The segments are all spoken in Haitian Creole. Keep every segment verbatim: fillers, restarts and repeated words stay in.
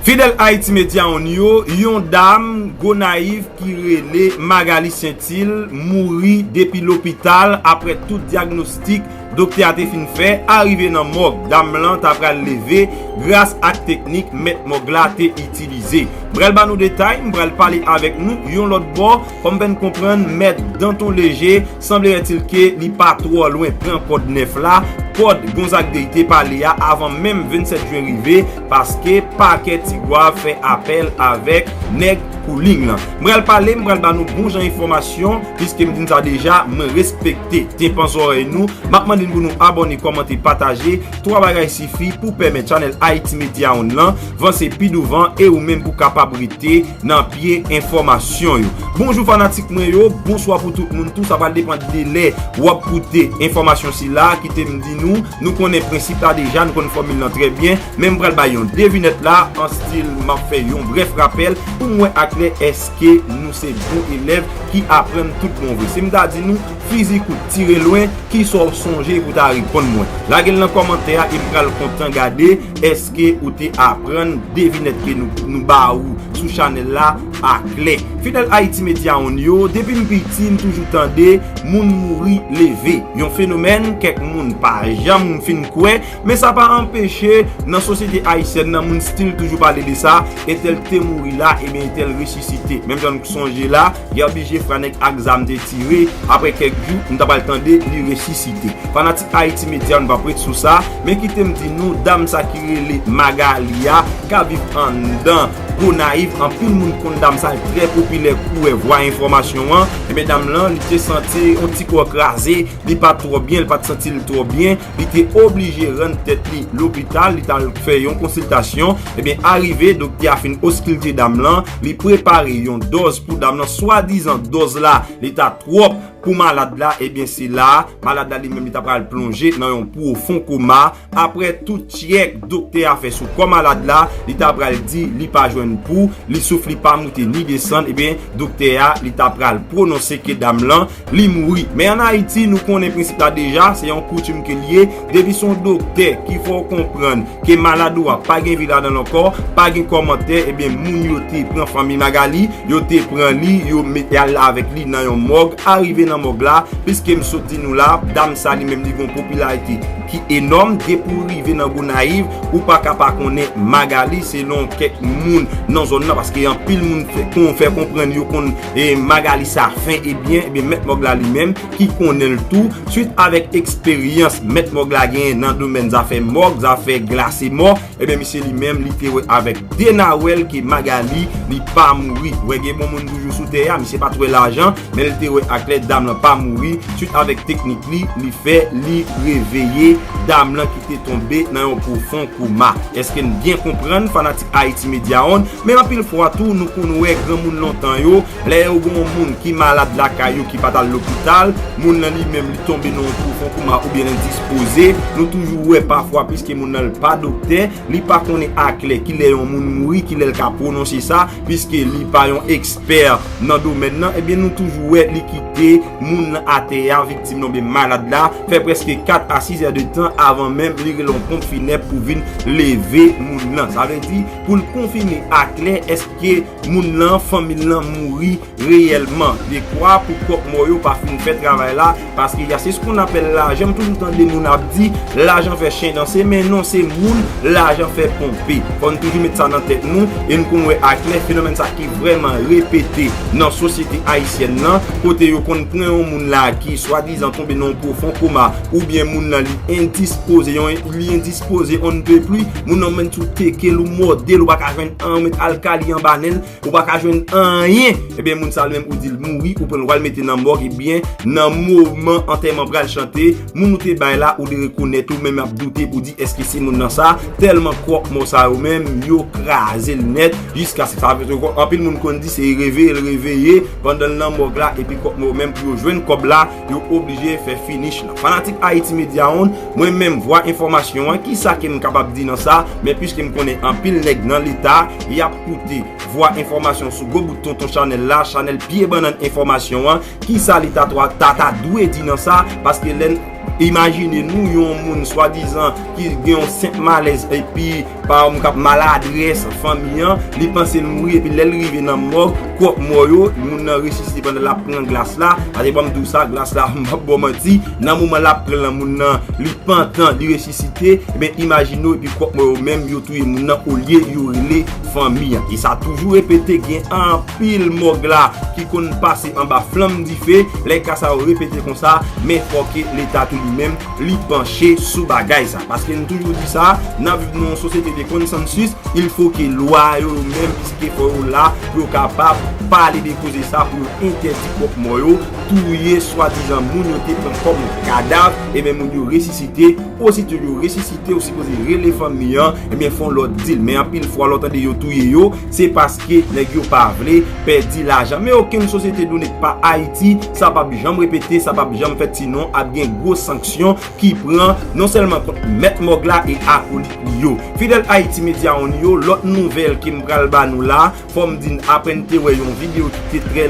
Fidèl Haiti Media One yo, yon dam Gonayiv ki rele Magalie Saintil mouri depi lopital apre tout dyagnostik doktè a te fin fè. Arive nan mòg, dam lan ta pral leve gras ak teknik mèt mòg la te itilize. M pral ba nou detay, m pral pale avèk nou yon lòt bò. Kòm fè n konprann, mèt Danton Leje, sanbleyètilke li pa twò lwen pran kòd nèf la, kòd Gonzague Day te pale a, avan menm vennsèt jen rive, paske pakè Tigwav fè apèl avèk nèg Pooling lan. M pral pale, m pral ba nou bon jan enfòmasyon, piske m di n sa deja, mwen respekte tenpan zòrèy nou. M ap mande n pou nou abòne, kòmante, pataje, twa bagay sifi pou pèmèt chanèl Haiti Media One lan vanse pi douvan e ou menm pou kapab rete nan pye enfòmasyon yo. Bonjou fanatik mwen yo, bonswa pou tout moun tou, sa pral depann de lè w ap koute enfòmasyon sila. Kite m di nou, nou konnen prensip la deja, nou konn fòmil lan trè byen, men m pral bay yon devinèt la an stil m ap fè yon brèf rapèl pou m wè aklè èske nou se bon elèv ki aprann tout bon vre. Si m ta di nou, fizi kout, tire lwen, kisa w sonje pou ta reponn mwen? Lage l nan kòmantè a e m pral kontan gade èske ou te aprann devinèt ke nou, nou ba ou sou chanèl la aklè. Fidèl Haiti Media One yo, depi m piti, m toujou tande moun mouri leve. Yon fenomèn kèk moun pa janm fin kwè, men sa pa anpeche nan sosyete ayisyèn nan, moun still toujou pale de sa, entèl te mouri la, ebyen entèl resisite. Menm jan n sonje la, Guerby Geffrard nèg ak zam te tire, apre kèk jou, nou ta pral tande li resisite. Fanatik Haiti Media, nou p ap ret sou sa, men kite m di nou, dam sa ki rele Magalie a, k ap viv anndan Gonayiv, anpil moun konn dam sa, l trè popilè, kourè vwa enfòmasyon an, ebyen dam lan, li te santi yon ti kò kraze, li pa t twò byen, li pa t santi l twò byen, li te oblije rann tèt li lopital, li t al fè yon konsiltasyon, ebyen arive, doktè a fin oskilte dam lan, li prepare yon dòz pou dam lan, swadizan dòz la, li ta twòp pou malad la, ebyen se la, malad la li menm li ta pral plonje nan yon pwofon koma. Apre tout tchèk doktè a fè sou kò malad la, li ta pral di li pa jwenn pou, li souf li pa moute ni desann, ebyen doktè a li ta pral pwononse ke dam lan li mouri. Men ann Ayiti, nou konnen prensip la deja, se yon koutim ke l ye, depi se yon doktè ki fè w konprann ke malad ou a pa gen vi ladan l ankò, pa gen kòmantè, ebyen moun yo te pran fanmi Magalie, yo te pran li, yo mete al avèk li nan yon mòg, arive nan mòg la, piske m sot di nou la, dam sa li menm li gon popilarite ki enòm, depi w rive nan Gonayiv, ou pa ka pa konnen Magalie, selon kèk moun nan zòn nan, paske anpil moun fè, kon, fè konprann yo konn, e, Magalie sa fen e byen, ebyen mèt mòg la li menm ki konnen l tou, swit avèk eksperyans mèt mòg la genyen nan domèn zafè mòg, zafè glase mò, ebyen misye li menm li te wè avèk de nawèl ke Magalie li pa mouri. Wè gen bon moun toujou sou tè a, misye pa t wè lajan, men li te wè aklè dam lan pa mouri, swit avèk teknik li, li fè li reveye dam lan ki te tonbe nan yon pwofon koma. Èske n byen konprann, fanatik Haiti Media One? Men anpil fwa tou, nou konn wè granmoun lontan yo, lè yo gen yon moun ki malad lakay yo ki pa t al lopital, moun nan li menm li tonbe nan yon pwofon koma oubyen l endispoze, nou toujou wè pafwa, piske moun nan l pa doktè, li pa konnen aklè kilè yon moun mouri, kilè l ka pwononse sa, piske li pa yon ekspè nan domèn nan, ebyen nou toujou wè li kite moun nan atè a, viktim nan oubyen malad la, fè prèske kat a sis è de tan avan menm li rele yon ponp finèb pou vin leve moun nan. Sa vle di, pou l konfime aklè èske moun nan, fanmi l lan mouri reyèlman. Dekwa pou kòk mò yo pa fin fè travay la, paske y a, c'est ce qu'on appelle l'argent. M toujou tande moun ap di, lajan fè chen danse, men non, se moun lajan fè ponpe. Fò n toujou met sa nan tèt nou, e n konn wè aklè fenomèn sa ki vrèman repete nan sosyete ayisyèn nan, kote yo konn pran yon moun la ki swadizan tonbe nan yon pwofon koma, oubyen moun nan li endispoze, yon, li endispoze on ne peut plus, moun nan menm si w teke l, ou mòde l, ou pa ka jwenn anyen, ou met alkali anba nen l, ou pa ka jwenn anyen, ebyen moun sa li menm ou di l mouri, ou pran l, w al mete nan mòg, ebyen nan moman antèman pral chante, moun ou te bay la, ou te rekonèt ou, menm ap doute pou di èske se moun nan sa, tèlman kòk mò sa yo menm, yo kraze l nèt, jiskaske sa fè anpil moun konn di se reveye l reveye pandan l nan mòg la, epi kòk mò yo menm pou yo jwenn kòb la, yo oblije fè finish lan. Fanatik Haiti Media One, mwen menm vwa enfòmasyon an, kisa ke m kapab di nan sa, men piske m konnen anpil nèg nan leta, y ap koute vwa enfòmasyon sou gwo bout tonton chanèl la, chanèl pye bannann enfòmasyon an, kisa li ta, ta, ta dwe di nan sa, paske lè n imajine nou yon moun swadizan ki gen yon senp malèz epi Paran m k ap maladrès fanmi an, li panse l mouri, epi lè l rive nan mòg, kwòk mò yo, moun nan resisite pandan l ap pran glas la. Pase ban m di w sa, glas la, m p ap ba w manti, nan moman l ap pran l lan, moun nan, li pantan, li resisite, ebyen, imajine w, epi kwòk mò yo menm, yo touye moun nan, olye yo rele fanmi an. E sa toujou repete, gen anpil mòg la ki konn pase anba flanm dife, lè ka sa yo repete konsa, men fòke Leta tou li menm, li panche sou bagay sa. Paske n toujou di sa, n ap viv nan yon sosyete de konsansis, il faut que lwa yo, yo menm, piske fò yo la, pou yo kapab pale de koze sa, pou yo entèdi kwòk mò yo, touye swadizan moun yo te pran kòm kadav, ebyen moun yo resisite, osito yo resisite, ou sipoze rele fanmi an, ebyen fè yon lòt dil. Men anpil fwa, lè w tande yo touye yo, se paske nèg yo pa vle pèdi lajan. Men okenn sosyete donet pa Ayiti, sa p ap janm repete, sa p ap janm fèt, sinon ap gen gwo sanksyon ki pran non sèlman kont mèt mòg la e akolit li yo. Fidèl Ayiti Media One yo, lòt nouvèl ke m pral ba nou la, fò m di n, apre n te wè yon videyo ki te trè,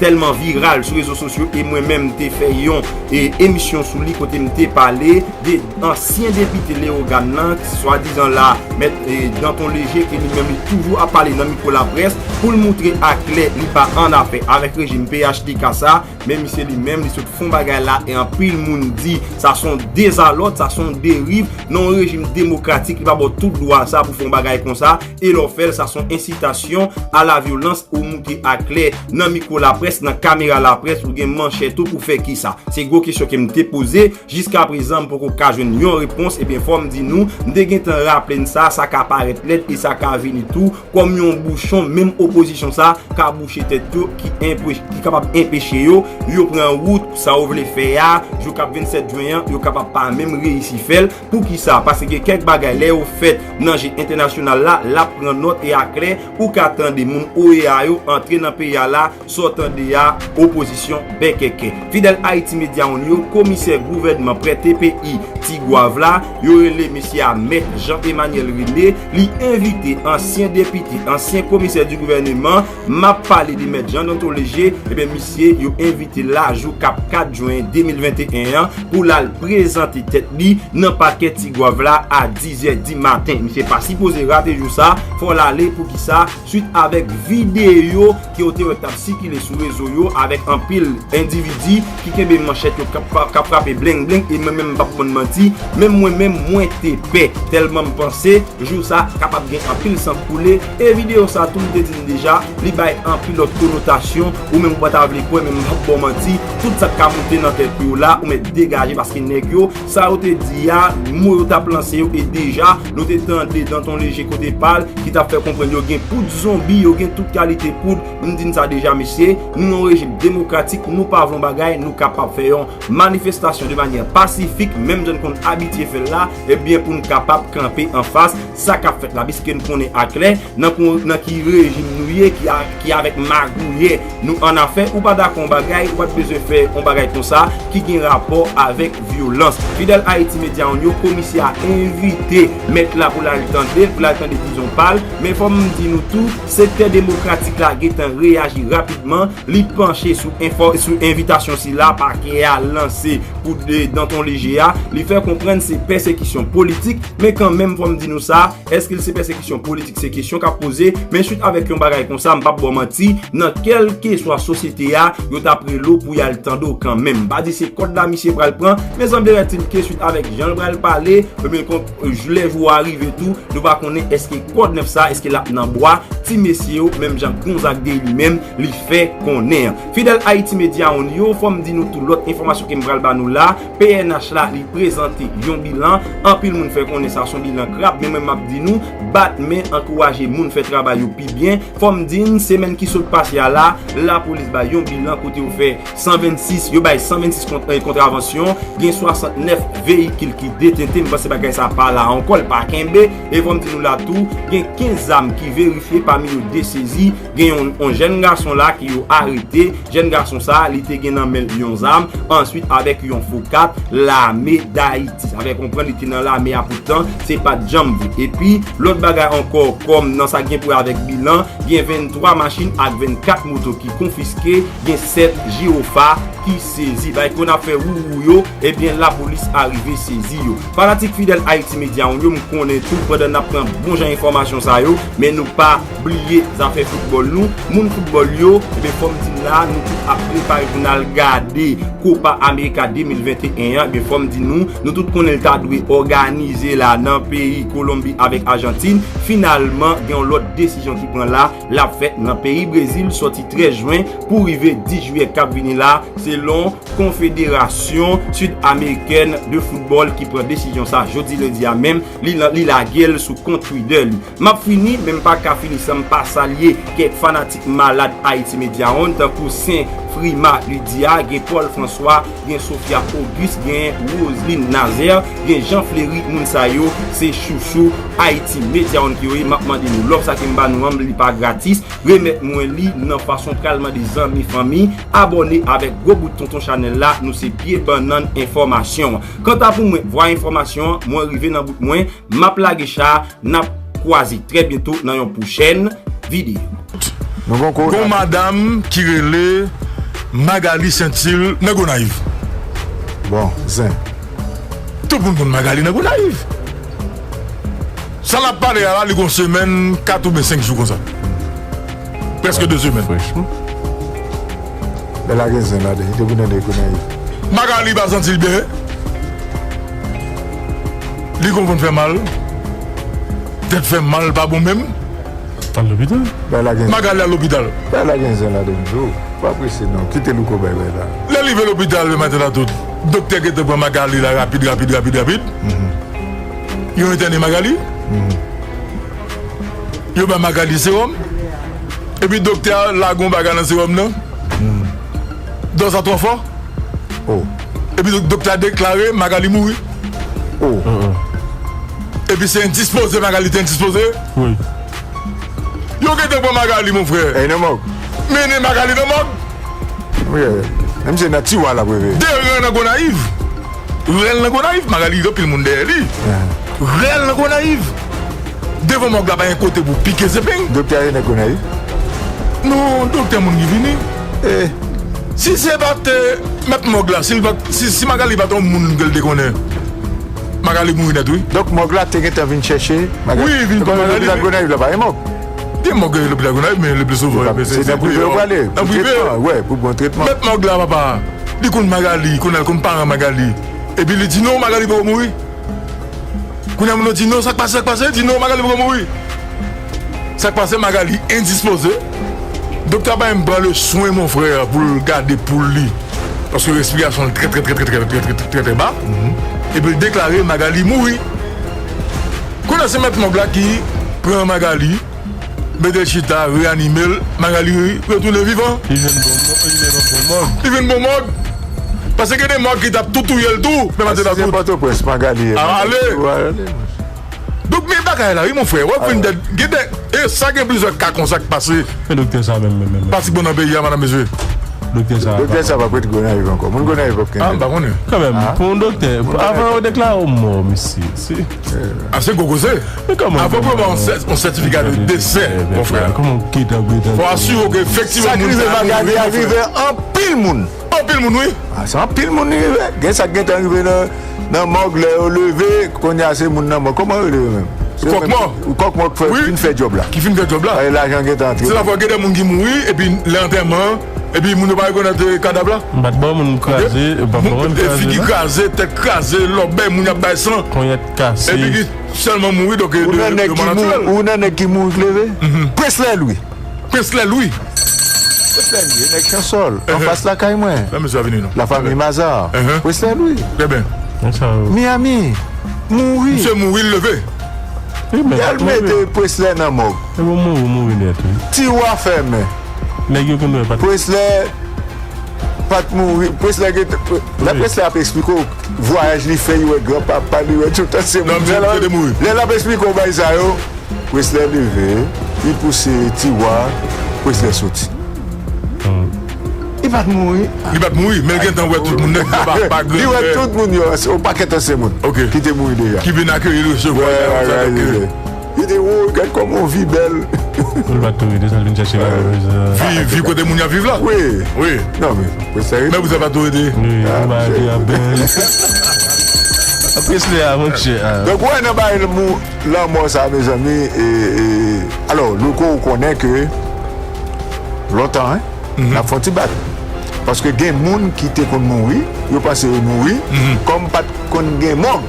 tèlman viral sou rezo sosyo, e mwen menm m te fè yon, e, emisyon sou li kote m te pale de ansyen depite Leyogàn nan, swadizan la, mèt, e, Danton Léger, ke li menm li toujou ap pale nan mikwo laprès pou l moutre aklè li pa annafè avèk rejim P H T K sa, men misye li menm, li sot fè yon bagay la, e anpil moun di sa se yon dezalòd, sa se yon deriv nan yon rejim demokratik, li pa ba w tout dwa sa pou fè yon bagay konsa, e lè w fè l, sa se yon ensitasyon a la vyolans, ou moute aklè nan mikwo laprès, nan kamera laprès, ou gen manchèt ou pou fè kisa? Se gwo kesyon ke m te poze, jiskaprezan m poko ka jwenn yon repons, ebyen fò m di nou, m te gentan raple n sa, sa ka parèt lèd e sa ka vini tou kòm yon bouchon, menm opozisyon sa ka bouche tèt yo, ki enpe-, ki kapab enpeche yo, yo pran wout sa yo vle fè a, jou k ap vennsèt jen an, yo kapab pa menm reyisi fè l. Poukisa? Paske gen kèk bagay lè yo fèt nan je entènasyonal la, l ap pran nòt e aklè, ou ka tande moun O E A yo antre nan peyi a la, sa w tande a, opozisyon bèkèkè. Fidèl Ayiti Media One yo, komisè gouvènman prè T P I Tigwav la, yo rele mesye a Mèt Jean Emmanuel René, li envite ansyen depite, ansyen komisè di gouvèneman, m ap pale de Mèt Jean Danton Léger, ebyen misye yo envite l la jou k ap kat jen de mil venteyen an pou l al prezante tèt li nan pakè Tigwav la a dizè di maten. Misye pa sipoze rate jou sa, fò l ale. Poukisa? Swit avèk videyo ke w te wè k t ap sikile sou rezo yo avèk anpil endividi ki kenbe manchèt yo k ap, k ap frape bleng bleng, e mwen menm m p ap konn manti, menm mwen menm mwen te pè, tèlman m panse jou sa kapab gen anpil san koule, e videyo sa tou m te di n deja, li bay anpil lòt konotasyon, ou menm ou pa ta vle kwè, men m p ap ba w manti, tout sa k ka moute nan tèt yo la, ou mèt degaje, paske nèg yo, sa yo te di a, mo yo t ap lanse yo, e deja, nou te tande Danton Léger kote pa l, ki t ap fè konprann yo gen poud zonbi, yo gen tout kalite poud. M di n sa deja, mesye, nou nan yon rejim demokratik, nou pa vle yon bagay, nou kapab fè yon manifestasyon de manyè pasifik, menm jan n konn abitye fè l la, ebyen, pou n kapab kanpe anfas sa k ap fèt la, piske n konnen aklè nan kon-, nan ki rejim nou ye, ki a-, ki avèk magouyè nou annafè. Ou pa dakò yon bagay, ou pa t bezwen fè yon bagay konsa ki gen rapò avèk vyolans. Fidèl Ayiti Media One yo, komisè a envite mèt la pou l al tande l, pou l al tande dizon pa l. Men fò m di nou tou, sektè demokratik la gentan reyaji rapidman. Li panche sou enfò-, sou envitasyon sila pakè a lanse pou de Danton Léger a. Li fè konprann se pèsekisyon politik, men kanmenm, fò m di nou sa, èske l se pèsekisyon politik? Se kesyon k ap poze, men swit avèk yon bagay konsa, m p ap ba w manti, nan kèlkeswa sosyete a, yo t ap rele w pou y al tande w kanmenm. M pa di se kòd la misye pral pran, men sanbletil ke swit avèk jan l pral pale, ebyen, kon, lè jou a rive tou, nou pa konnen èske kòd nèf sa, èske l ap nan bwa, ti mesye yo, menm jan Gonzague Day li menm, li fè konnen an. Fidèl Ayiti Media One yo, fò m di nou tou lòt enfòmasyon ke m pral ba nou la, P N H la, li prezante yon bilan, anpil moun fè konnen sa se yon bilan krab, men mwen m ap di nou, bat men, ankouraje moun fè travay yo pi byen. Fò m di n, semèn ki sot pase a la, lapolis bay yon bilan kote yo fè san vennsis, yo bay san vennsis kont-, eh, kontravansyon, gen swasantnèf veyikil ki detente, m panse bagay sa pa la ankò, l pa kenbe, e fò m di nou la tou, gen kenz zam ki verifye, pami yo de sezi, gen yon, yon jèn gason la ke yo arete, jèn gason sa, li te gen nan men l yon zam, answit avèk yon fo kat, lame Dayiti. Sa fè konprann li te nan lame a, poutan se pa t janm vre. Epi, lòt bagay ankò, kòm nan sa k gen pou wè avèk bilan, gen venntwa machin ak vennkat moto ki konfiske, gen sèt jiwofa ki sezi. Bay kon ap fè wourou yo, ebyen lapolis arive sezi yo. Fanatik fidèl Haiti Media One yo, m konnen tou pandan n ap pran bon jan enfòmasyon sa yo, men nou pa bliye zafè foutbòl nou. Moun foutbòl yo, ebyen fò m di n la, nou tout ap prepare pou n al gade Copa America de mil venteyen an, ebyen fò m di nou, nou tout konnen l ta dwe òganize la nan peyi Kolonbi avèk Ajantin. Finalman, gen yon lòt desizyon ki pran la, l ap fèt nan peyi Brezil sòti trèz jen pou rive dis jiyè k ap vini la, selon Konfederasyon Sid Amerikèn de Foutbòl ki pran desizyon sa jodi lendi a menm, li, li lage l sou kont Twitter li. M ap fini, men m pa ka fini san m pa salye kèk fanatik malad Haiti Media One, tankou Sen Frima Lydia, gen Paul François, gen Sophia Auguste, gen Roseline Nazaire, gen Jean Fleury, moun sa yo, se chouchou Haiti Media One ki yo ye. M ap mande nou, love sa ke m ba nou an, li pa gratis, remèt mwen li nan fason pral mande zanmi, fanmi, abòne avèk gwo bout tonton chanèl la, nou se pye bannann enfòmasyon. Kanta pou mwen, vwa enfòmasyon an, mwen rive nan bout mwen, m ap lage cha, n ap kwaze trè byento nan yon pwochèn videyo. Nou gon kou Gon madanm ki rele Magali Sentil nan Gonayiv. Bon, zen. Tout moun konn Magali nan Gonayiv. Sa n ap pale a la, li gon semèn, kat oubyen senk jou konsa. Prèske de semèn. Franchman. Bèl la gen zen ladan, li te pou nan de Gonayiv. Magali pa santi l byen. Li konprann fè mal. Tèt fè mal, pa bon menm. Al lopital. Bèl la gen Magali al lopital. Bèl la gen zen ladan, Djo. Pa prese non, kite Louko bay bèl la. Lè li rive lopital le maten la tout, doktè gentan pran Magali la rapid, rapid, rapid, rapid. Yo entène Magali. Yo ba Magali sewòm. Epi doktè a lage yon bagay nan sewòm nan. Dòz la twò fò. Oh. Epi dok-, doktè a deklare Magali mouri. Oh. Epi se endispoze Magali te endispoze. Wi. Yo gentan pran Magali, mon frè. E nan mòg. Mennen Magali nan mòg. Wi, menm se nan tiwa l ap reve. De ren nan Gonayiv. Rèl nan Gonayiv, Magali gen anpil moun dèyè li. Rèl nan Gonayiv. Devan mòg la pa gen kote pou pike zepeng. Doktè a se nèg Gonayiv? Non, doktè moun ki vini. Eh. Si se pa t, eh, mèt mòg la, si l pa t, si, si Magali pa t yon moun ke l te konnen, Magali mouri nèt, wi. Donk mòg la te gentan vin chèche Magali. Wi, vin pran Magali, wi. Gonayiv la pa gen mòg. Gen mòg gen lopital Gonayiv, men le pli souvan, se nan prive yo prale, pou tretman, wè, pou bon tretman. Mèt mòg la, papa, li konn Magali, li konn, li konn paran Magali. Epi li di non, Magali poko mouri. Kounye a moun yo di non, sa k pase, sa k pase, li di non, Magali poko mouri. Sa k pase, Magali endispoze. Doktè a pa menm pran le swen, mon frè, pou l gade poul li. Paske respirasyon l trè, trè, trè ba. Epi l deklare Magali mouri. Kounye a se mèt mòg la ki pran Magali, mete l chita, reyanime l, Magali retounen vivan. Li vin bon mò-, li vin bon mòg. Li vin bon mòg. Paske gen de mòg ki t ap tou touye l tou, menm ate la tout. Pòtoprens, Magali ye. A, ale. Donk, men bagay la, wi, mon frè. W ap vin dèt, gen de, e sa gen plizyè ka konsa k pase. Men doktè sa menm, menm, menm. Pati bon nan peyi a, madam, mesye. Doktè sa. Doktè sa pa prete Gonayiv ankò. Moun Gonayiv p ap kenbe. Ah, m pa konnen. Kanmenm, pou yon doktè, avan yo deklare w mò, mesye, se A, se gwo koze. Avan pou yo ba yon sè-, yon sètifika de desè, mon frè, fò asire w ke efektivman moun sa a mouri, mon frè. Sa k rive Magali a rive anpil moun. Anpil moun, wi. Ah, se anpil moun li rive. Gen sa k gentan rive nan, nan mòg lè yo leve, kounye a se moun nan mò. Kòman yo rele yo menm? Kòk mò. Kòk mò k fè, fin fè djòb la. Ki fin fè djòb la. Lajan gentan antre. Se la fwa gen de moun ki mouri, epi lè antèman, epi moun yo pa rekonèt, eh, kadav la. M pa t bò moun kraze, m pa t bò moun kraze, figi kraze, tèt kraze, lòbèy, moun y ap bay san. Ponyèt kase. Epi ki sèlman mouri, donk, de, de mò natirèl. Ou nan nèg ki mouri k leve? Presley Louis. Presley Louis. Presley Louis, nèg Chansòl, anfas lakay mwen. Lafanmi Mazar. Presley Louis. Trè byen. Miami. Mouri. Misye mouri, l leve. Y al mete Presley nan mòg. E bon, mouri, mouri nèt, wi. Tiwa fèmen. Nèg yo konn wè pa t. Presley pa t mouri. Presley gen, lè Presley ap eksplike w vwayaj li fè, li wè granpapa, li wè tout ansyen moun. Lè l ap eksplike w bagay sa yo, Presley leve, li pouse Tiwa, Presley soti. Li pa t mouri. Li pa t mouri, men l gentan wè tout moun nèt, pa, pa, li wè tout moun yo, yon pakèt ansyen moun ki te mouri deja. Ki vin akeyi l, resevwa l, bagay, li di, "Woy, gad kòman w vi bèl." Ou pa tou rete, sa l vin chèche bagay. Vi, vi kote moun y ap viv la? Wi. Wi. Non, men, pou serye. Men pou sa pa tou rete. Wi, ou pa rete ap bèl. Apre se a, monchè. Donk, ou wè nan bagay lanmò sa, mezanmi, e, e, alò, Louko, ou konnen ke lontan, hein, n ap fè yon ti bat. Paske gen moun ki te konn mouri, yo panse yo mouri, kòm pa t konn gen mòg.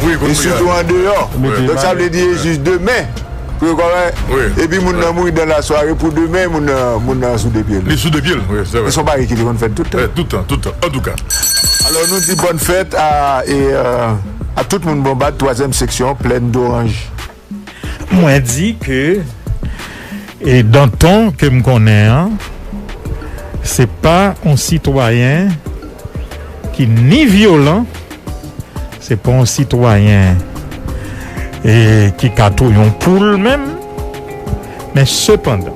Wi, konn mouri. E sitou andeyò. Donk, sa vle di, e jis demen. Pou yo kòrèk. Epi moun nan mouri dan lasware, pou demen, moun nan, moun nan sou de pye l. Li sou de pye l, wi, se vre. Se yon bagay ki te konn fèt tout tan. Tout tan, tout tan. Antouka. Alò, nou di bòn fèt a, e, a tout moun, bon bat, twazyèm seksyon, Plèn Doranj. Mwen di ke, e, Danton ke m konnen an, se pa yon sitwayen ki ni vyolan, se pa yon sitwayen, e, ki ka touye yon poul menm, men sepandan,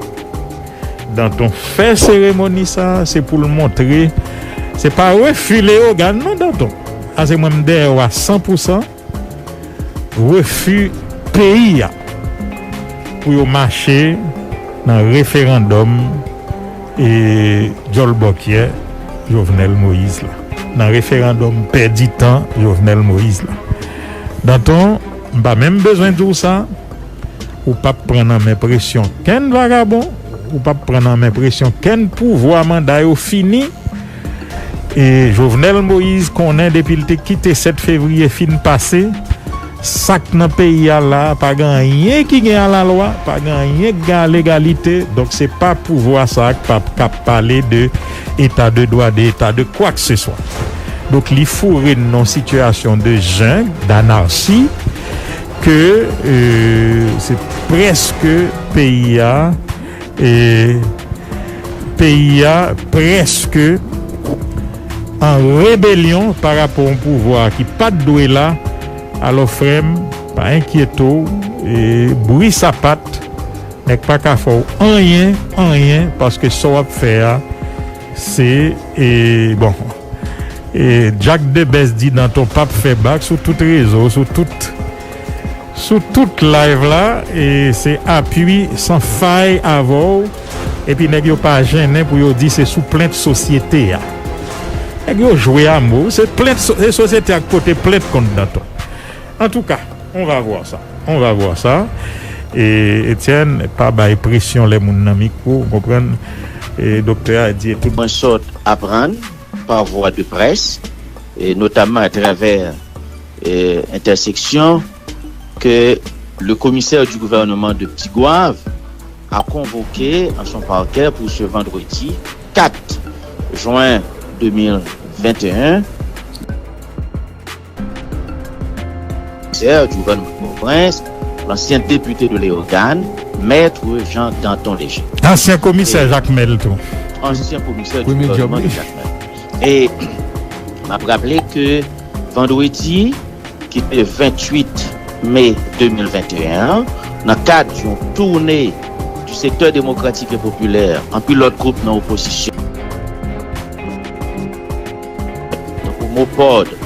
Danton fè seremoni sa, se pou l montre, se pa refi Leyogàn non, Danton. A se mwen m dèyè w a san pou san. Refi peyi a pou yo mache nan referandòm, e, djòlbòkyè Jovenel Moïse la, nan referandòm pèdi tan Jovenel Moïse la. Danton, m pa menm bezwen di w sa, ou p ap pran nan men presyon kenn vagabon, ou p ap pran nan men presyon kenn pouvwa, manda yo fini. E Jovenel Moïse konnen depi l te kite sèt fevriye fin pase, sa k nan peyi a la, pa gen anyen ki gen alalwa, pa gen anyen k gen alegalite. Donk, se pa pouvwa sa a k pa, k ap pale de eta de dwa, de eta de kwakseswa. Donk, li foure n nan yon sitiyasyon de jeng, danarchi, ke, e, se prèske peyi a, e, peyi a prèske an rebelyon pa rapò a yon pouvwa ki pa t dwe la. Alò, frè m, pa enkyete w, e, bri sapat, nèg pa ka fè w anyen, anyen, paske sa w ap fè a, se, e, bon, e, Jack Debès di Danton p ap fè bak sou tout rezo, sou tout sou tout live la, e se apui san fay avè w, epi nèg yo pa jennen pou yo di se sou plent sosyete a. Nèg yo jwe a mo, se plent so-, se sosyete a k pote plent kont Danton. Antouka, on va voir ça, on va voir ça. E Etienne, pa bay presyon lè moun nan mikwo, w konprann? E doktè a di e tout. Mwen sot aprann pa vwa de près, e notamman atravè, e, entèseksyon, ke le commissaire du gouvernement de Tigwav a convoqué en son parquet pour ce vendredi quatre juin deux mille vingt et un. Commissaire du gouvernement de Port-au-Prince, l'ancien député de Léogâne, Maître Jean Danton Léger. Ansyen komisè Jakmèl tou. Ancien commissaire du gouvernement de Jakmèl. E m ap raple ke vandredi, ki te venntuit me de mil venteyen an, nan kad yon toune du Secteur Démocratique et Populaire, anpil lòt gwoup nan opozisyon, tankou MOPOD,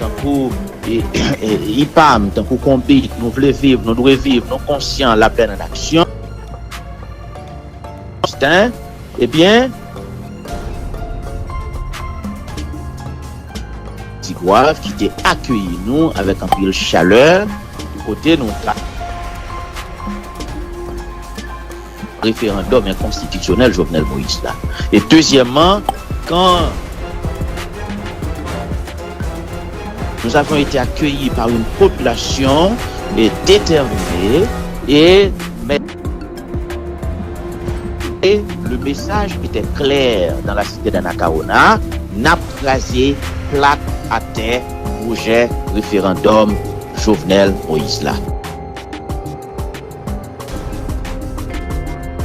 tankou, e, e, IPAM, tankou Konbit, Nou Vle Viv, Nou Dwe Viv, Nou Konsyan, Laplenn an Aksyon, Justin, ebyen, Tigwav ki te akeyi nou avèk anpil chalè, kote nou ta referandòm enkonstitisyonèl Jovenel Moïse la. E dezyèmman, quand nous avons été accueillis par une population, eh, déterminée et, mais, et le message était clair dans la cité d'Anacaona, n ap kraze plat atè pwojè referandòm Jovenel Moïse la.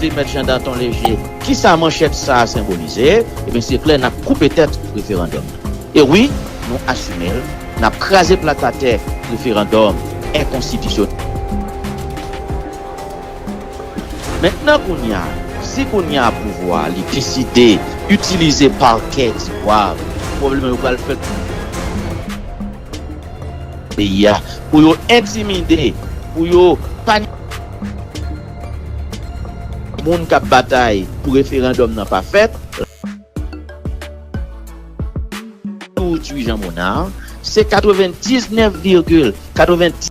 Di Mèt Jean Danton Léger, kisa manchèt sa a senbolize? Ebyen, se klè, n ap koupe tèt referandòm nan. E wi, nou asime l, n ap kraze plat atè referandòm enkonstitisyonèl. Mentnan kounye a, si kounye a pouvwa a li deside itilize pakè Tigwav, pwoblèm yo pral fèt peyi a, pou yo entimide, pou yo pa, moun k ap batay pou referandòm nan pa fèt, ou Guy Jean Monard, se katrevendiznèf virgil katrevendiz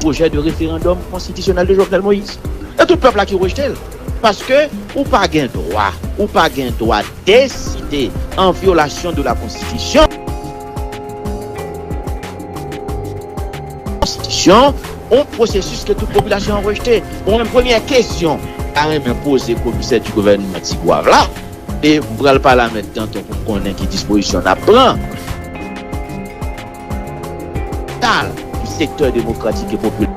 pwojè de referandòm konstitisyonèl de Jovenel Moïse. E tout pèp la ki rejte l. Paske ou pa gen dwa, ou pa gen dwa deside an vyolasyon de la konstitisyon. Konstitisyon, yon pwosesis ke tout popilasyon an rejte. Bon, men premyè kesyon, ta renmen poze komisè di gouvènman Ti Gwav la, e m pral pale a Mèt Danton pou m konnen ki dispozisyon n ap pran. Total du secteur démocratique et populaire.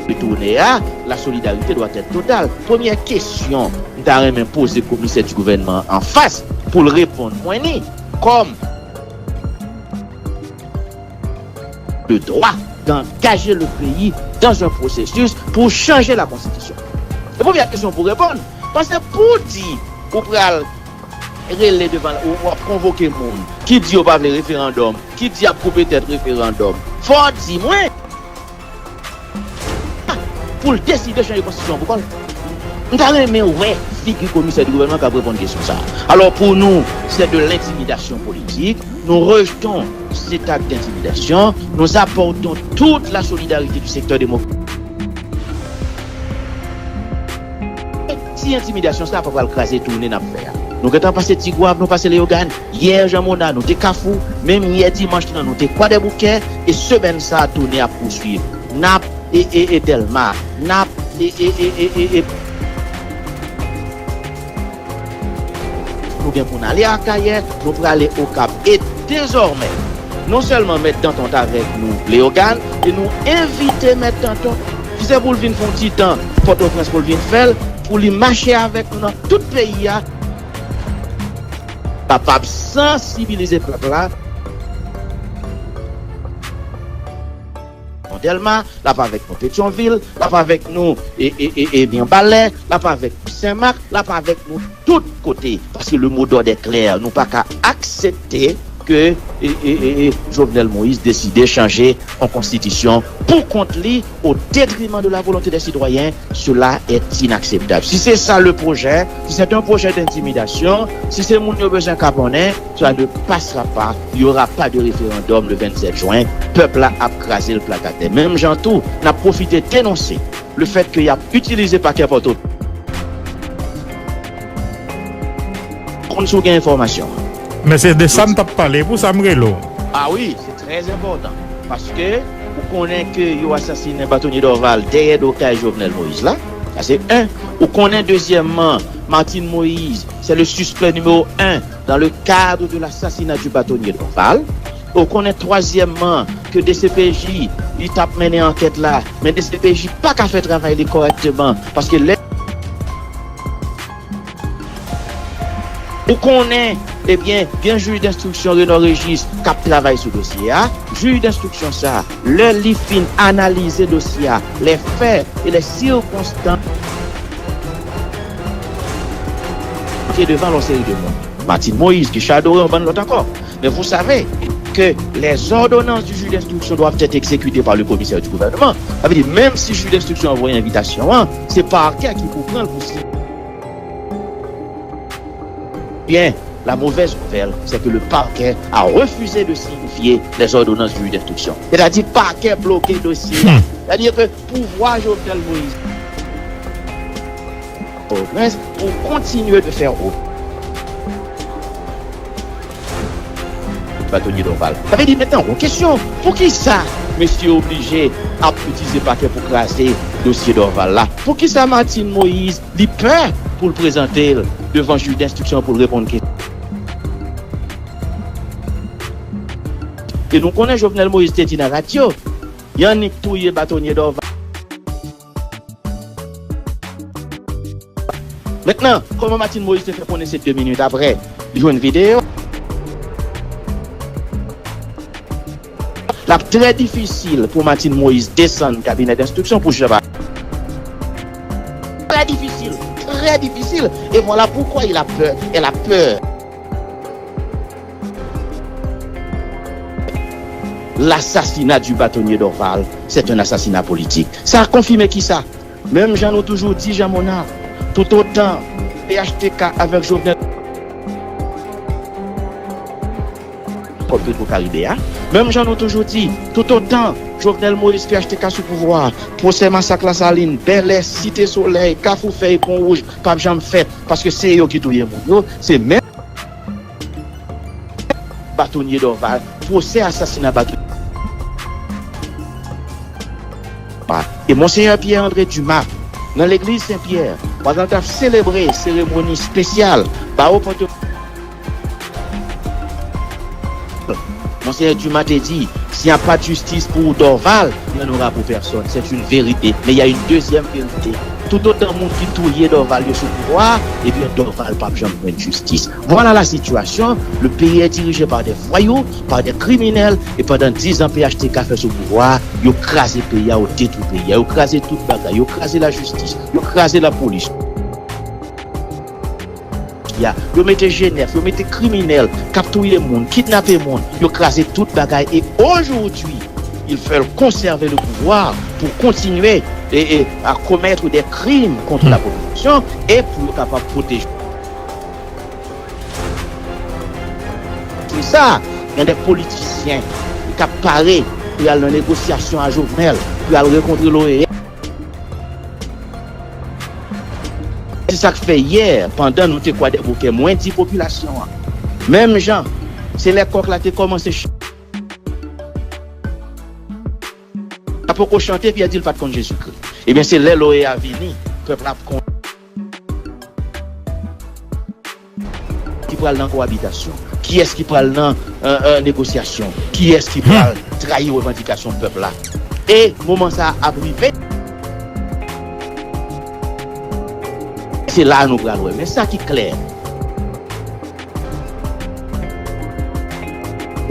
Retourner à la solidarité doit être totale. Premyè kesyon m ta renmen poze komisè di gouvènman an fas pou l reponn mwen ni kòm le droit d'engager le pays dans un processus pour changer la constitution. E premyè kesyon pou reponn, paske pou di ou pral rele devan, ou w ap konvoke moun ki di yo pa vle referandòm, ki di y ap koupe tèt referandòm, fò w di mwen pou l deside chanje konstitisyon pou kò l. M ta renmen wè figi komisè di gouvènman k ap reponn kesyon sa a. Alors pour nous, c'est de l'intimidation politique. Nous rejetons cet acte d'intimidation. Nous apportons toute la solidarité du secteur démocratique. Ti entimidasyon sa pa pral kraze tounen n ap fè a. Nou gentan pase Ti Gwav, nou pase Leyogàn. Yè, Jan Mona, nou te Kafou. Menm yè dimanch lan, nou te Kwadèboukè. E semèn sa a, tounen ap pouswiv. N ap e, e, e Dèlma. N ap e, e, e, e, e, e, nou gen pou n ale Akayè, nou prale Okap. E dezòmè, non sèlman Mèt Danton t avèk nou Leyogàn, e nou envite Mèt Danton, ki se pou l vin fè yon ti tan Pòtoprens pou l vin fè l, pou li mache avèk nou nan tout peyi a, kapab sansibilize pèp la. Dèlma, l ap avèk nou Petyonvil, l ap avèk nou e, e, e, e Mibalè, l ap avèk nou Senmak, l ap avèk nou tout kote. Paske le mot d'ordre est clair, nou pa ka aksepte ke e, e, e, e, Jovenel Moïse deside chanje yon konstitisyon pou kont li, au détriment de la volonté des citoyens. Cela est inacceptable. Si c'est ça le projet, si c'est un projet d'intimidation, si se moun yo bezwen kaponnen, cela ne passera pas. Il y aura pas de référendum le vingt-sept juin. Pèp la ap kraze l plat atè. Menm jan tou, n ap pwofite denonse le fait que y ap itilize pakè Pòtoprens. Konn si w gen enfòmasyon an. Men se de sa m t ap pale, pou sa m rele w. Ah wi, se trè enpòtan. Paske ou konnen ke yo asasinen Batonye Dorval dèyè do kay Jovenel Moïse la. Sa se en. Ou konnen, dezyèmman, Martine Moïse, c'est le suspect numéro un dans le cadre de l'assassinat du bâtonnier Dorval. Ou konnen, twazyèmman, ke D C P J, li t ap mennen ankèt la, men D C P J pa ka fè travay li kòrèkteman, paske lè ou konnen, ebyen, gen jij denstriksyon Reno Régis k ap travay sou dosye a. Jij denstriksyon sa a, lè li fin analize dosye a, les faits et les circonstances, ke devan yon seri de moun. Martine Moïse, Guichard Doré, yon bann lòt ankò. Mais vous savez que les ordonnances du juge d'instruction doivent être exécutées par le commissaire du gouvernement. Sa vle di, menm si jij denstriksyon an voye envitasyon an, se pakè ki pou pran l pou si. Bien, la mauvaise nouvelle, c'est que le parquet a refusé de signifier les ordonnances du juge d'instruction. C'est-à-dire, pakè bloke dosye a. Hmm. C'est-à-dire que pouvwa Jovenel Moïse Pòtoprens pou kontinye de fè o Batonye Dorval. Sa vle di, mentnan, yon kesyon, poukisa mesye oblije ap itilize pakè pou kraze dosye Dorval la? Poukisa Martine Moïse, li pè pou l prezante l devan jij denstriksyon pou l reponn kesyon? E nou konnen Jovenel Moïse te di nan radyo, y annik touye Batonye Dorval. Mentnan, kòman Martine Moïse te fè konnen se de minit apre li jwenn videyo? L ap trè difisil pou Martine Moïse desann kabinè denstriksyon pou chita pale. Trè difisil, trè difisil. Et voilà pourquoi il a peur, elle a peur. L'assassinat du bâtonnier Dorval, c'est un assassinat politique. Sa konfime kisa? Menm jan nou toujou di, Jean Monard, tout otan P H T K avèk Jovenel kòb Petro Karibe a, menm jan nou toujou di, tout otan Jovenel Moïse, P H T K sou pouvwa a, pwosè masak Lasalin, Bèlè, Site Solèy, Kafou Fèy, Pon Wouj, p ap janm fèt, paske se yo ki touye moun yo, se menm Batonye Dorval, pwosè asasina Batonye. E Monseyè Pierre André Dumas, nan legliz Sen Pyè, pandan l t ap selebre seremoni espesyal bawo Pòtoprens, Monseyè Dumas te di, s'il n'y a pas de justice pour Dorval, il n'y en aura pour personne. C'est une vérité. Mais il y a une deuxième vérité. Tout otan moun ki touye Dorval yo sou pouvwa a, ebyen Dorval p ap janm jwenn jistis. Voilà la situation. Le pays est dirigé par des voyous, par des criminels, et pandan diz an P H T K fè sou pouvwa a, yo kraze peyi a, yo detwi peyi a, yo kraze tout bagay, yo kraze lajistis, yo kraze lapolis. Yo mete G nèf, yo mete kriminèl k ap touye moun, kidnape moun, yo kraze tout bagay. Et aujourd'hui, ils veulent conserver le pouvoir pour continuer et, et à commettre des crimes contre la population et pou yo kapab pwoteje. Se sa, gen de politisyen k ap pare pou y al nan negosyasyon a Jovenel, pou y al rekontre l'O E A. Se sa k fè yè, pandan nou te Kwadèboukè, mwen di popilasyon an, menm jan, se lè kòk la te kòmanse ch-, la poko chante, Pyè di l pa t konn Jezikri. Ebyen, se lè l'O E A vini, pèp la ap konn. Ki pral nan kowabitasyon? Kiyès ki pral nan, euh, euh, negosyasyon? Kiyès ki pral trayi revandikasyon pèp la? E moman sa a ap rive. Se la a nou pral wè. Men sa ki klè,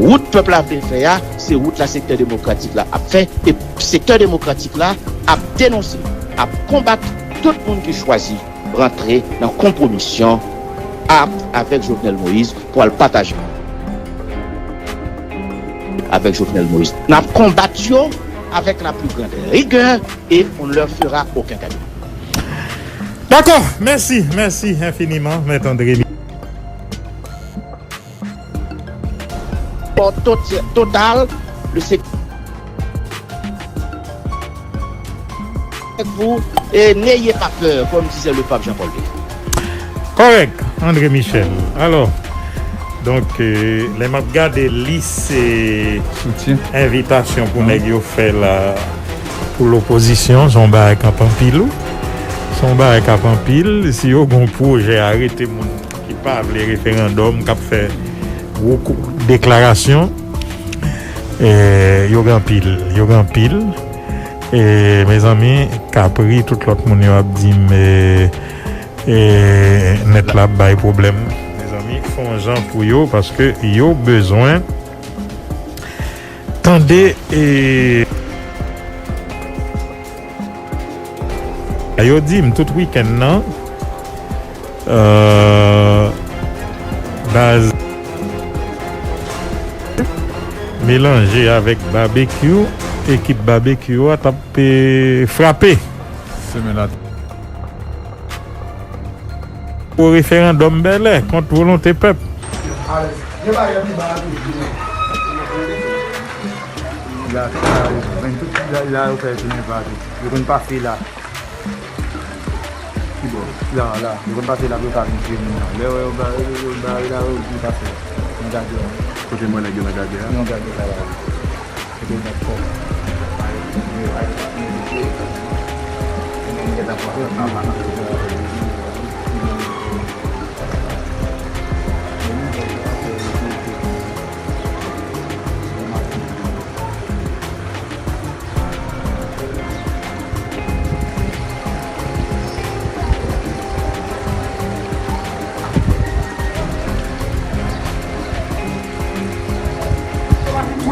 wout pèp la vle fè a, se wout la sektè demokratik la ap fè. E sektè demokratik la ap denonse, ap konbat tout moun ki chwazi rantre nan konpwomisyon ap avèk Jovenel Moïse pou al pataje avèk Jovenel Moïse. N ap konbat yo avec la plus grande rigueur et on ne leur fera aucun cadeau. Dakò, mèsi, mèsi enfiniman, Mèt André. Total, le sec-, vous, et n'ayez pas peur, comme disait le pape Jean-Paul deux. Kòrèk, André Michel. Alò, donk, euh, lè m ap gade lis, euh, envitasyon pou nèg yo fè la pou lopozisyon, se yon bagay k ap anpil, wi. Se yon bagay k ap anpil. Si yo gen yon pwojè arete moun ki pa vle referandòm, k ap fè gwo kou-, deklarasyon, eh, yo gen anpil, yo gen anpil. Eh, mezanmi, Kapri, tout lòt moun yo ap di m, eh, eh, nèt la ap bay pwoblèm. Mezanmi, fè yon jan pou yo, paske yo bezwen tande, eh, yo di m tout wikenn nan, euh, baz melanje avèk Babekyou, ekip Babekyou a t ap, eh, frape. Semèn la. Pou referandòm Bèlè kont volonte pèp. La, la, la, yo fè tounen patou. Yo konn pase la. Ki bò? La, la. Yo konn pase la pou yo ka vin tiye moun nan. Lè yo, yo, yo, yo bare la, yo vin pase la. Nan gade a. Kote mwen nèg yo nan gade a? Nan gade la, la. Kote nèg kò.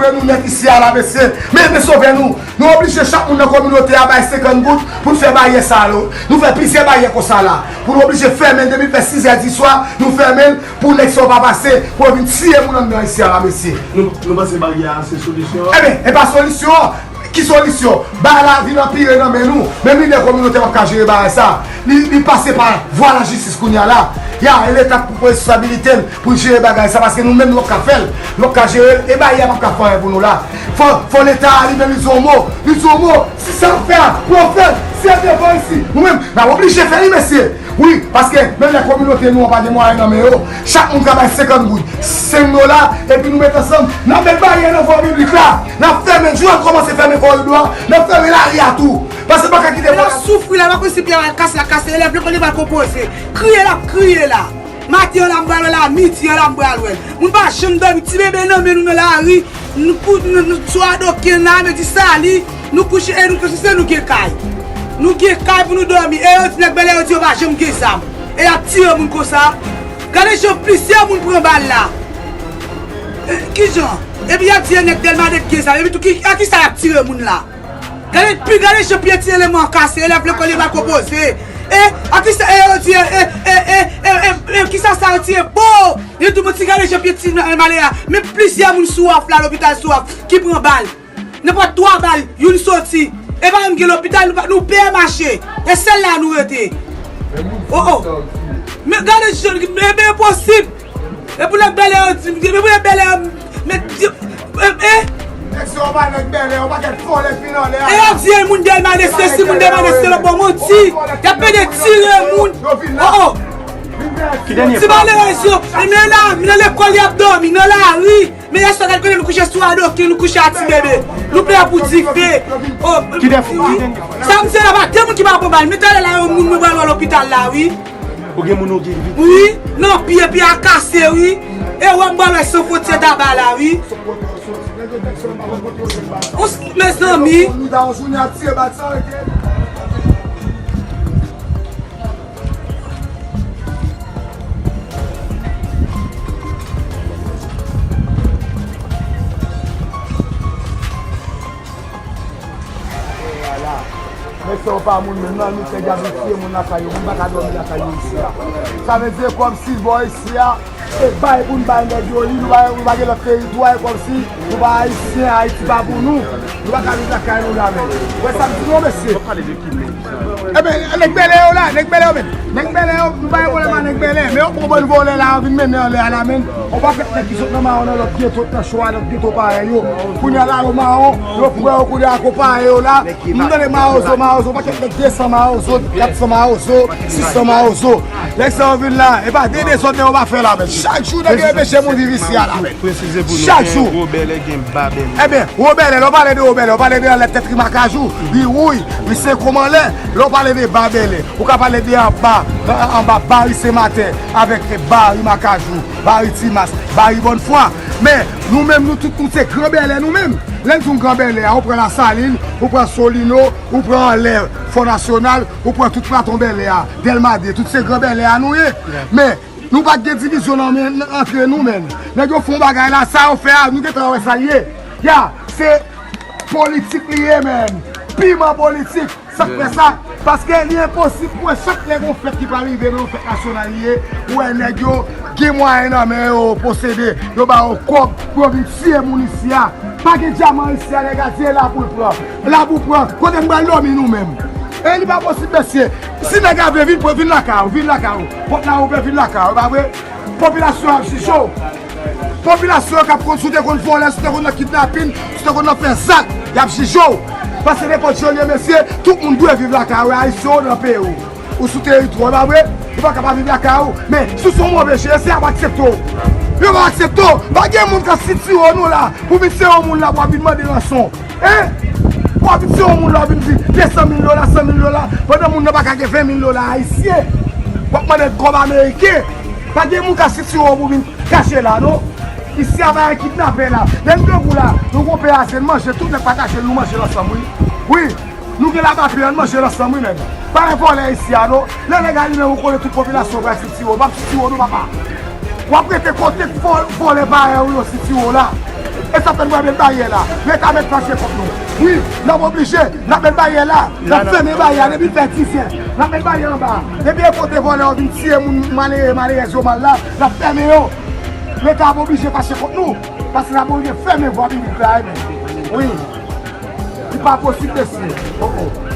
Touye nou Isi a la, mesye, men, men sove nou. Nou oblije chak moun nan kominote a bay senkant goud pou n fè baryè sa a. Nou fè plizyè baryè konsa la. Pou nou oblije fèmen depi fè sizè di swa, nou fèmen l pou nèg sa yo pa pase, pou yo vin tiye moun anndan isi a la, mesye. Nou, nou panse baryè a se solisyon an? Ebyen, e pa solisyon an. Ki solisyon? Bagay la vin anpire nan men nou. Menm lidè kominote p ap ka jere bagay sa. Li, li pase pa vwa lajistis kounye a la. Ya, e Leta k pou pran responsabilite l pou l jere bagay sa, paske nou menm nou p ap ka fè l. Nou p ap ka jere l, e baryè a p ap ka fè anyen pou nou la. Fò, fò Leta a li menm li di yon mo. Li di yon mo. Si sa ap fè a, pou yo fè l, si e devan isi, nou menm, n ap oblije fè li, mesye. Wi, paske menm lè kominote nou an pa gen mwayen nan men yo, chak moun ka bay senkant goud, senk dola, epi nou met ansanm, n ap met baryè nan vwa piblik la, n ap fèmen, jou a n kòmanse fèmen koridò a, n ap fèmen lari a tou. Paske n pa ka kite. L ap soufri la, l ap kase pye a, l ap kase, l ap kase, elèv lekòl yo pral konpoze. Kriye l ap kriye la. Maten an la m pral wè l, a midi an la m pral wè l. Moun pa janm dòmi, ti bebe nan men nou nan lari, nou kou-, nou, nou sou adoken la, men di sali, nou kouche, e nou, se nou gen kay. Nou gen kay pou nou dòmi, e yo di nèg bèlè yo di yo pa janm gen zam. E y ap tire moun konsa. Gade jan plizyè moun pran bal la. E, kijan? Epi y ap di e nèg Dèlma de gen zam, epi tou ki, a kisa y ap tire moun la? Gade, pi gade jan pye ti eleman an kase, elèv lekòl yo pa konpoze. E, a kisa, e, yo di, e, e, kisa sa yo tire? Bo! Yo di, mwen ti gade jan pye ti eleman ale a. Men plizyè moun sou waf la, lopital sou waf, ki pran bal. Nenpòt twa bal, youn soti. E pa menm gen lopital, nou pa, nou peye mache. E sèl la nou rete. Oh, oh. Men gade jan, men, men enposib. E pou nèg bèlè yo di, e pou nèg bèlè yo, men, e, e. Nèg sa yo pa nèg bèlè, yon pakèt vòlè fin anlè a. E yo di, e moun Dèlma de sesi, moun Dèlma de se lòt bò manti. Y ap pede tire moun. Oh, oh. Ti malerèz yo, e men la, nan lekòl y ap dòmi, nan lari. Men yèswa gad kote nou kouche sou adoken, nou kouche a ti bebe. Nou pè pou dife. Oh, wi. Sa m di la, pa de moun ki pa pran bal. Men talè la, yon moun mwen pral wè lopital la, wi. Ou gen moun ou gen vi. Wi, nan pye, pye a kase, wi. E wè m pral wè san fwontyè taba la, wi. Ou s-, mezanmi. Mesye, yo pa moun menm, nan nou te gade tiye moun lakay yo, moun pa ka dòmi lakay yo isi a. Sa vle di kòmsi bò isi a, se bay pou n bay nèg yo li, nou pa, nou pa gen lòt teritwa, e kòmsi nou pa ayisyen, Ayiti pa pou nou. Nou pa ka viv lakay nou la menm. Wè sa m di nou, mesye. Yo pale de ki nèg sa? Eben, nèg bèlè yo la, nèg bèlè yo menm. Nèg bèlè yo, nou pa gen pwoblèm ak nèg bèlè, men yo pran bann vòlè la, yo vin mennen anlè a la menm. On pakèt nèg ki sot nan mawon nan lòt geto, nan chwa lòt geto parèy yo. Kounye a la yo mawon, yo pran yo kounye a akonpaye yo la. M tande mawozo, mawozo, pakèt nèg de san mawozo, kat san mawozo, sis san mawozo. Nèg sa yo vin la, e pa de dezòd nèg yo pa fè la menm. Chak jou nèg yo enpeche moun viv isi a la menm. Chak jou. Wobèlè gen babèlè. Eben, wobèlè, lè w pale de wobèlè, w pale de anlè tèt ri makajou, ri wouy, ri senkòm anlè. Lè w pale de babèlè, ou ka pale de anba, anba bari Senmatè, avèk bari makajou, bari Timas, bari Bònfwa. Men, nou menm, nou tout, nou se gran bèlè, nou menm. Lè n di w gran bèlè a, ou pran Lasalin, ou pran Solino, ou pran anlè Fò Nasyonal, ou pran tout plato bèlè a, Dèlma de, tout se gran bèlè a nou ye. Men, nou pa t gen divizyon nan men, antre nou menm. Nèg yo fè yon bagay la, sa yo fè a, nou gentan wè sa l ye. Ya, se politik li ye menm. Piman politik. Sa k fè sa? Paske li enposib pou wè chak lè gon fèt ki pral rive, men yon fèt nasyonal li ye, pou wè nèg yo gen mwayen nan men yo posede, yo ba yo kòb pou yo vin tiye moun isi a. Pa gen dyaman isi a, nèg a di e la pou l pran. La pou pran. Kote n pral dòmi nou menm? E li pa posib, mesye. Si nèg a vle vin, pou vin lakay ou, vin lakay ou. Pòt la ouvè, vin lakay ou, pa vre? Popilasyon ap jije w. Popilasyon k ap konn, si w te konn vòlè, si w te konn nan kidnapin, si w te konn nan fè zak, y ap jije w. Paske nenpòt jan l ye, mesye, tout moun dwe viv lakay ou, Ayisyen ou nan peyi w. Ou sou teritwa w, pa vre? Ou pa ka pa viv lakay ou. Men, si w se yon move chen, se y ap aksepte w. Yo pa aksepte w. Pa gen moun k ap sitiye w nou la, pou vin se yon moun la, pou w ap vin mande ranson. Hein? W ap di yon moun la w vin di de san mil dola, san mil dola, pandan moun nan pa ka gen ven mil dola ayisyen. W ap mande l kòb ameriken. Pa gen moun ka sitiye w pou vin kache la, non. Isi a pa gen kidnapè la. Lè n debout la, nou gon pè ase, n manje, tout nèg pataje l, nou manje l ansanm, wi. Wi, nou gen laba pè, ann manje l ansanm, wi, nèg. Pa gen vòlè isi a, non. Lè nèg a li menm, ou konnen tout popilasyon pral sitiye w, p ap sitiye w, non, papa. W ap rete kote vò-, vòlè parèy ou yo sitiye w la. E sa fè n pral met baryè la. Leta mèt fache kont nou. Wi, n ap oblije, n ap met baryè la. N ap fèmen baryè a depi l fè diz è. N ap met baryè anba. Depi e kote vòlè yo vin tiye moun malere, malerèz yo mal la, n ap fèmen yo. Leta ap oblije fache kont nou. Paske n ap oblije fèmen vwa piblik la, wi. Li pa posib, mesye. Oh, oh.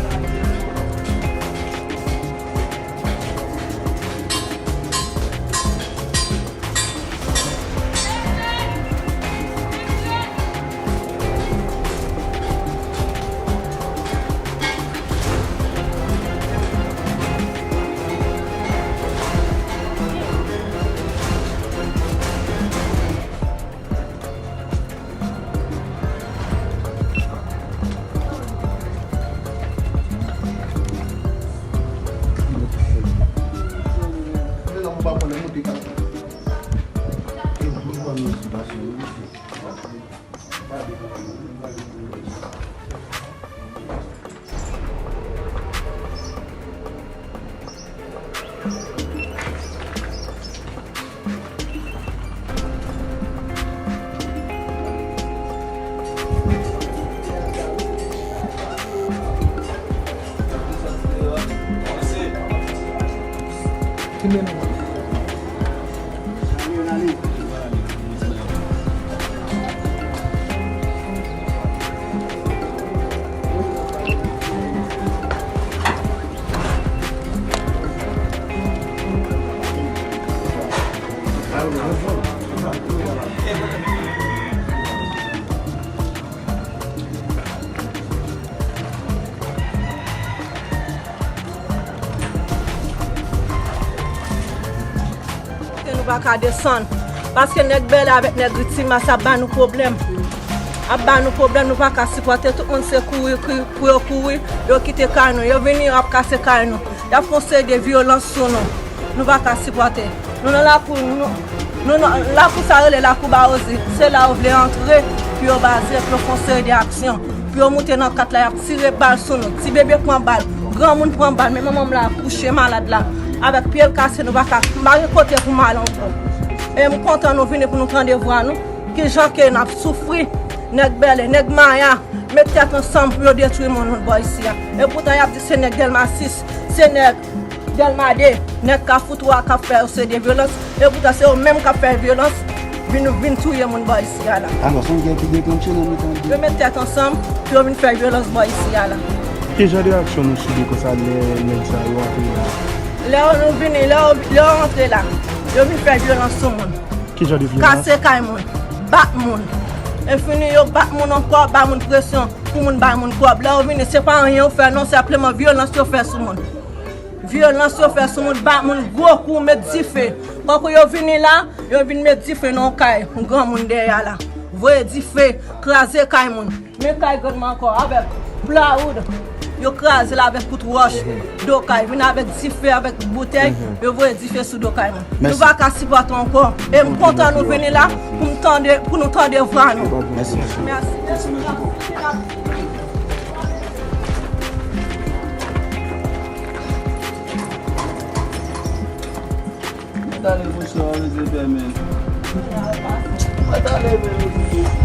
Kote nou pa ka desann. Paske nèg Bèlè avèk nèg Ritchie Mas ap ba nou pwoblèm. Ap ba nou pwoblèm, nou pa ka sipòte. Tout moun se kouri, kouri, pou yo kouri, yo kite kay nou. Yo vini, yo ap kase kay nou. Y ap fè yon seri de vyolans sou nou. Nou pa ka sipòte. Nou nan lakou, nou, nou nan lakou sa rele lakou Bawozi. Se la yo vle antre pou yo baze, pou yo fè yon seri de aksyon. Pou yo moute nan kat la, y ap tire bal sou nou. Ti bebe pran bal, granmoun pran bal, men manman m la kouche malad la. Avèk pye l kase, nou pa ka, m pa gen kote pou m al ankò. E m kontan nou vini pou nou tande vwa nou. Kijan ke n ap soufri, nèg Bèlè, nèg Maya, met tèt ansanm pou yo detwi moun, moun bò isi a. E poutan y ap di se nèg Dèlma sis, se nèg Dèlma de, nèg Kafou twa k ap fè yo se de vyolans. E poutan se yo menm k ap fè vyolans, vin, vin touye moun bò isi a la. Alò, se yon gè ki deklanche nan mitan de. Yo met tèt ansanm pou yo vin fè vyolans bò isi a la. Ki jan de aksyon nou sibi konsa lè nèg sa yo antre la? Lè yo nou vini, lè yo, lè yo antre la, yo vin fè vyolans sou moun. Ki jan de vyolans? Kase kay moun, bat moun. Enfini, yo bat moun ankò, ba moun presyon pou moun bay moun kòb. Lè yo vini, se pa anyen yo fè non, senpleman vyolans yo fè sou moun. Vyolans yo fè sou moun, bat moun gwo kou, met dife. Kòk yo vini la, yo vin met dife nan yon kay yon granmoun dèyè a la. Voye dife, kraze kay moun. Men kay granmoun ankò, avèk plawoud. Yo kraze l avèk kout wòch, do kay. Vin avèk dife, avèk boutèy, yo voye dife sou do kay moun. Nou pa ka sipòte ankò. E m kontan nou vini la pou m tande, pou nou tande vwa nou. Mèsi. Mèsi. Mwen t ale monchè, w ap rete fèmen. Mwen t ale men.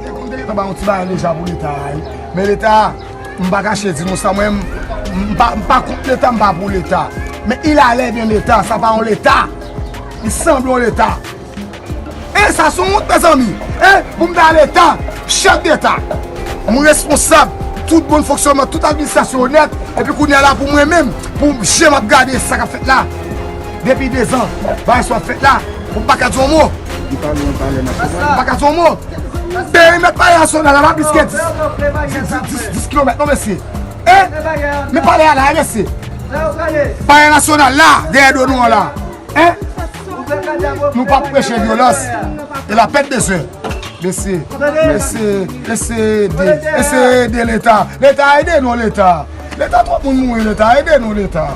Te konn te gentan ba yon ti bagay deja pou Leta a, wi. Men Leta, m pa kache di nou sa, mwen, m, m pa, m pa kont Leta, m pa pou Leta. Men il allait bien Leta, sa pa yon Leta. Li sanble yon Leta. E sa se yon wont, mezanmi. E pou m ta Leta, chèf Deta, m responsab tout bon fonksyònman, tout administrasyon onèt, epi kounye a la pou mwen menm, pou jan m ap gade sa k ap fèt la. Depi dezan, bagay sa ap fèt la, pou m pa ka di yon mo. M pale yon palè nasyonal. M pa ka di yon mo. Perimèt palè nasyonal la pa plis ke dis, dis, dis, dis kilomèt non, mesye. Hein? Men palè a la, mesye. Palè nasyonal la, dèyè do nou an la. Hein? Nou p ap preche vyolans. E la pèt de zè. Mesye, mesye, mesye ede, mesye ede Leta. Leta ede nou, Leta. Leta, twòp moun mouri, Leta ede nou, Leta.